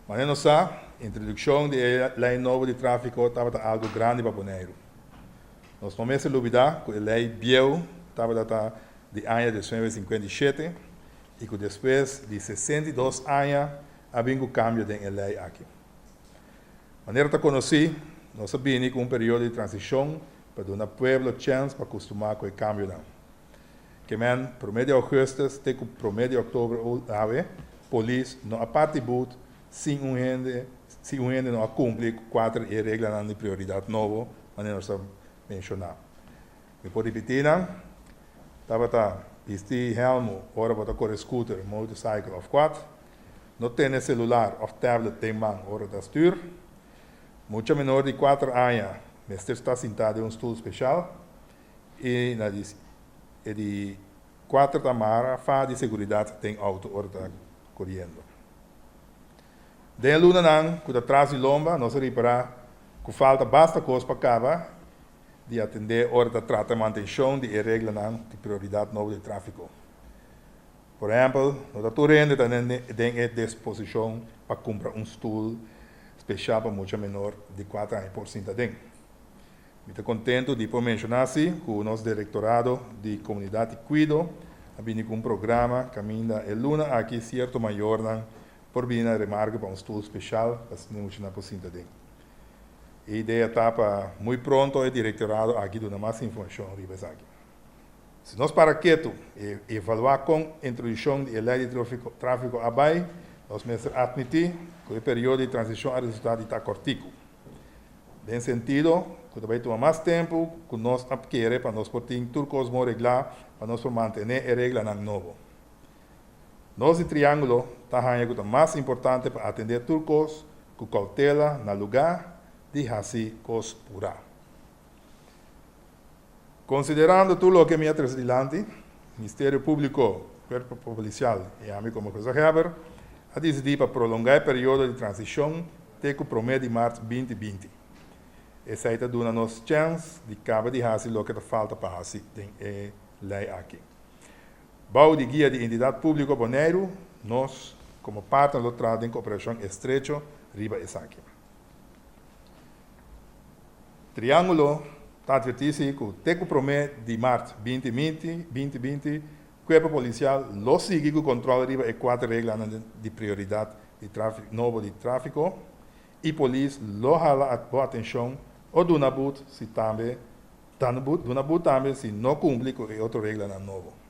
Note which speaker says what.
Speaker 1: Manera nos sa, introdukshon di e lei nobo di tráfiko tabata algu grandi pa Boneiru. Nos no mester lubidá ku e lei bieu tabata ta di aña 1957 i ku despues di 62 aña a bin ku kambio den e lei aki. Manera ta konosí, nos a bini ku un periodo di transishon pa duna pueblo chèns pa kustumá ku e kambionan. Ke men, promé di ougùstùs te ku promé di òktober awe, polis no a parti but sin un hende si un hende no a kumpli ku kuater e reglanan di prioridat nobo manera nos a menshoná. Mi por ripití nan, tabata bisti hèlmu ora bo ta kore skuter, motorcycle òf quad, no tene selular òf tablet den man ora ta stür, mucha menor di kuater aña mester sta sintá den un stul speshal i na di e di kuater ta mara fa di seguridat den outo ora ta koriendo. Den e lunanan ku ta tras di lomba nos a ripará ku falta basta kos pa kaba di atendé ora ta trata mantenshon di e reglanan di prioridat nobo di tráfiko. Por ehèmpel, no ta tur hende ta den e disposishon pa kumpra un stul speshal pa mucha menor di kuater aña por sinta aden. Mi ta kontentu di por menshoná si ku nos Direktorado di Komunidat i Kuido a bini ku un programa kaminda e luna aki sierto mayornan por bini na remarke pa un stul speshal pa asina e muchanan por sinta aden. E idea ta pa muy pronto e direktorado aki duna mas informashon riba esaki. Si nos para ketu i evaluá kon introdukshon di e lei di tráfiko a bai, nos mester atmití ku e periodo di transishon a resultá di ta kòrtiku. Den sentido ku ta bai tuma mas tempu ku nos a kere pa nos por tin tur kos bon reglá pa nos por mantené e reglanan nobo. Nos di Triángulo ta haña ku ta mas importante pa atendé tur kos ku koutela na lugá di hasi kos purá. Konsiderando tur loke mi a trese dilanti, Ministerio Públiko, Kuerpo Polisial i ami komo gezaghèber a disidí pa prolongá e periodo di transishon te ku promé di mart 2020. Esei ta duna nos chèns di kaba di hasi loke ta falta pa hasi den e lei aki. Bou di guia di Entidat Públiko Boneiru, nos komo partner lo traha den kooperashon estrecho riba esaki. Triángulo ta atvertí si ku te ku promé di mart 2020, 2020, Kuerpo Polisial lo sigui ku kòntròl riba e kuater reglanan di prioridat di nobo di tráfiko i polis lo hala bo atenshon o duna but si tambe duna but tambe si no kumpli ku e otro reglanan nobo.